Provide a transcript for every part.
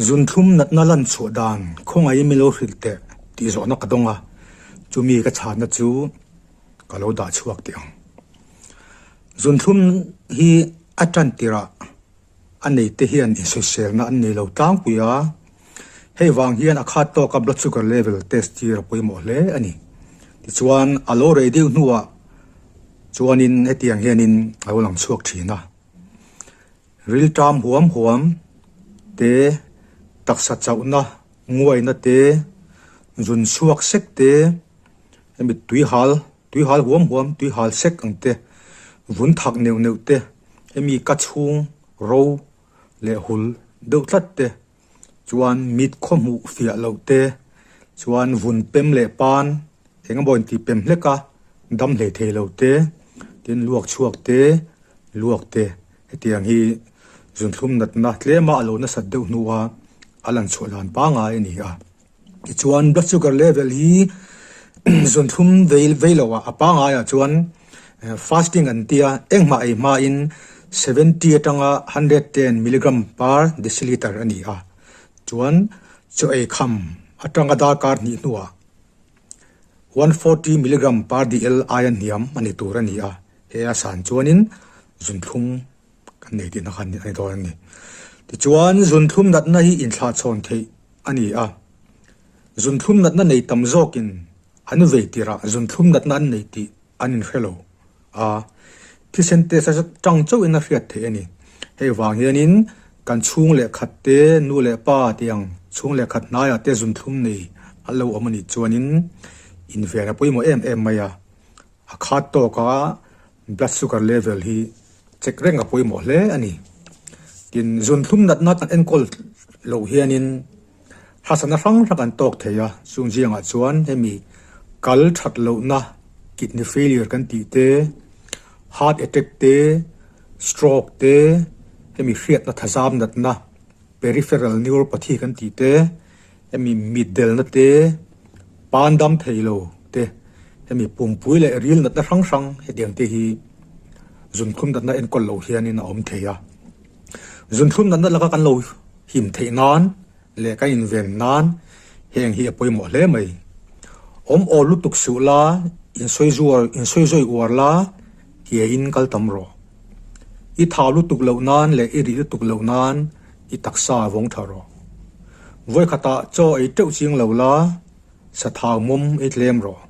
Zunthlum natna lan chhuah dan khawngaihin min lo hrilh teh tih zawhna ka dawng a, chumi ka chhanna chu ka lo dah chhuak teh ang. Zunthlum hi a tan tirah a neite hian insawiselna an nei lo tlangpui a, hei vang hian a khat tawka blood sugar level test tir a pawimawh hle a ni. Tichuan a lo rei deuh hnuah chuanin hetiang hianin a lo lang chhuak thin a. Rilṭam huam huam te, taksa chauhna nguaina te, zun chhuak sek te, hemi tui hal, tui hal huam huam, tui hal sek ang te, vun thak neuh neuh te, hemi ka chhung ro leh hul deuh tlat te, chuan mit khaw hmuh fiah loh te, chuan vun pem leh pan eng emaw intih pem hlek a, dam hlei thei lo te, tin luak chhuak te, luak te hetiang hi zunthlum natna tlema a lo nasat deuh hnua a lan chhuah dan pangngai a ni a. Tichuan blood sugar level hi zunthlum vei vei lo ah a pangaiah chuan fasting an tia engmah ei hmain 70 atanga 110 milligram per deciliter a ni a. Chuan chaw ei kham atanga darkar hnih hnuah 140 milligram per dl aia hniam a ni tur a ni a. He a san chuanin zunthlum kan nei tihna kha a ni dawn a ni. Tichuan zunthlum natna hi inthlahchhawn theih a ni a. Zunthlum natna nei tam zawkin an vei tirah zunthlum natna an nei tih an inhre lo a, thisen test a tang chauhin a hriat theih a ni. Hei vang hianin kan chhung leh khat te, nu leh pa tiang chhung leh khat hnaiah te zunthlum nei an lo awm a nih chuanin inven a pawimawh em em mai a. A khat tawka blood sugar level hi check reng a pawimawh hle a ni. Tin, zunthlum natna kan enkawl loh hianin harsatna hrang hrang kan tawk thei a, chung ziangah chuan hemi kal that lohna kidney failure kan tih te, heart attack te, stroke te, hemi hriatna thazam natna peripheral neuropathy kan tih te, Hemi mitdelna te, pan dam thei lo te, hemi pumpui leh ril natna hrang hrang hetiang te hi zunthlum natna enkawl loh hianin a awm thei a. Zunthlum natna laka kan lo him theih nan leh kan inven nan heng hi a pawimawh hle mai. Awm awl lutuk suh la, insawi zuar, insawi zawi uar la, kiaiin kal tam rawh. I thau lutuk loh nan leh i rih lutuk loh nan i taksa a vawng tha rawh. Vawikhatah chaw ei teuh ching lo la, sathau mawm ei tlem rawh.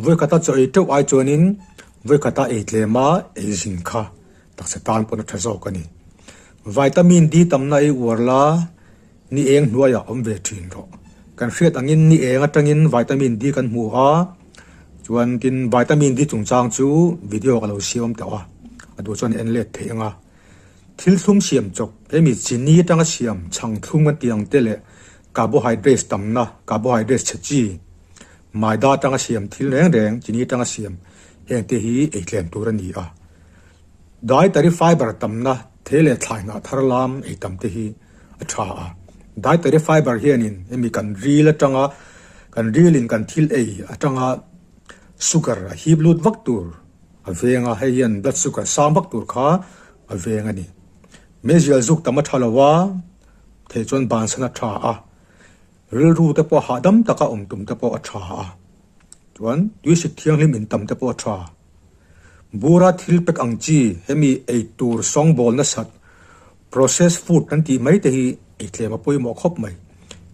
Vawikhatah chaw ei teuh ai chuanin vawikhatah ei tlema ei zin kha taksa tan pawn a tha zawk a ni. Vitamin D tamna ei uar la, ni eng hnuaiah awm ve thin rawh. Kan hriat angin ni eng atangin vitamin D kan hmu a, chuan tin vitamin D chungchang chu video ka lo siam tawh a, a duh chuan en let theih ang a. Thil thlum siam chawp, hemi chini atanga siam chhang thlum kan tih ang te leh carbohydrates tamna, carbohydrates chhe chi, maida atanga siam thil reng reng, chini atanga siam heng te hi ei tlem tur a ni a. Dietary fiber tamna, thei leh thlai hnah thar lam ei tam te hi a tha a. Dietary fiber hianin hemi kan ril atanga kan rilin kan thil ei atanga sugar a hip lut vak tur A veng a, hei hian blood sugar sang vak tur kha a veng a ni. Meizial zuk tam a tha lo a, thei chuan bansan a tha a, rilru te pawh hahdam taka awm tum te pawh a tha a, chuan tuisik thianghlim in tam te pawh a tha. Bura thil pek ang chi hemi ei tur sawngbawl nasat, processed food kan tih mai te hi ei tlem a pawimawh khawp mai.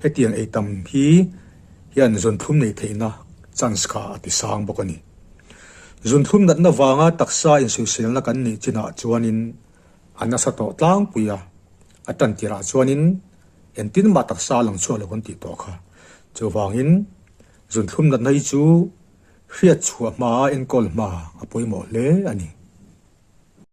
Hetiang ei tam hi hian zawnthlum nei theihna chance kha a ti sang bawk a ni. Zunthlum natna vanga taksa insawiselna kan nih chinah chuanin a nasa tawh tlangpui a, a tan tirah chuanin engtin mah taksa a lang chhuak lo kan tih tawh kha. Chuvangin zunthlum natna hi chu hriat chhuah hmaa enkawl hma a pawimawh hle a ni.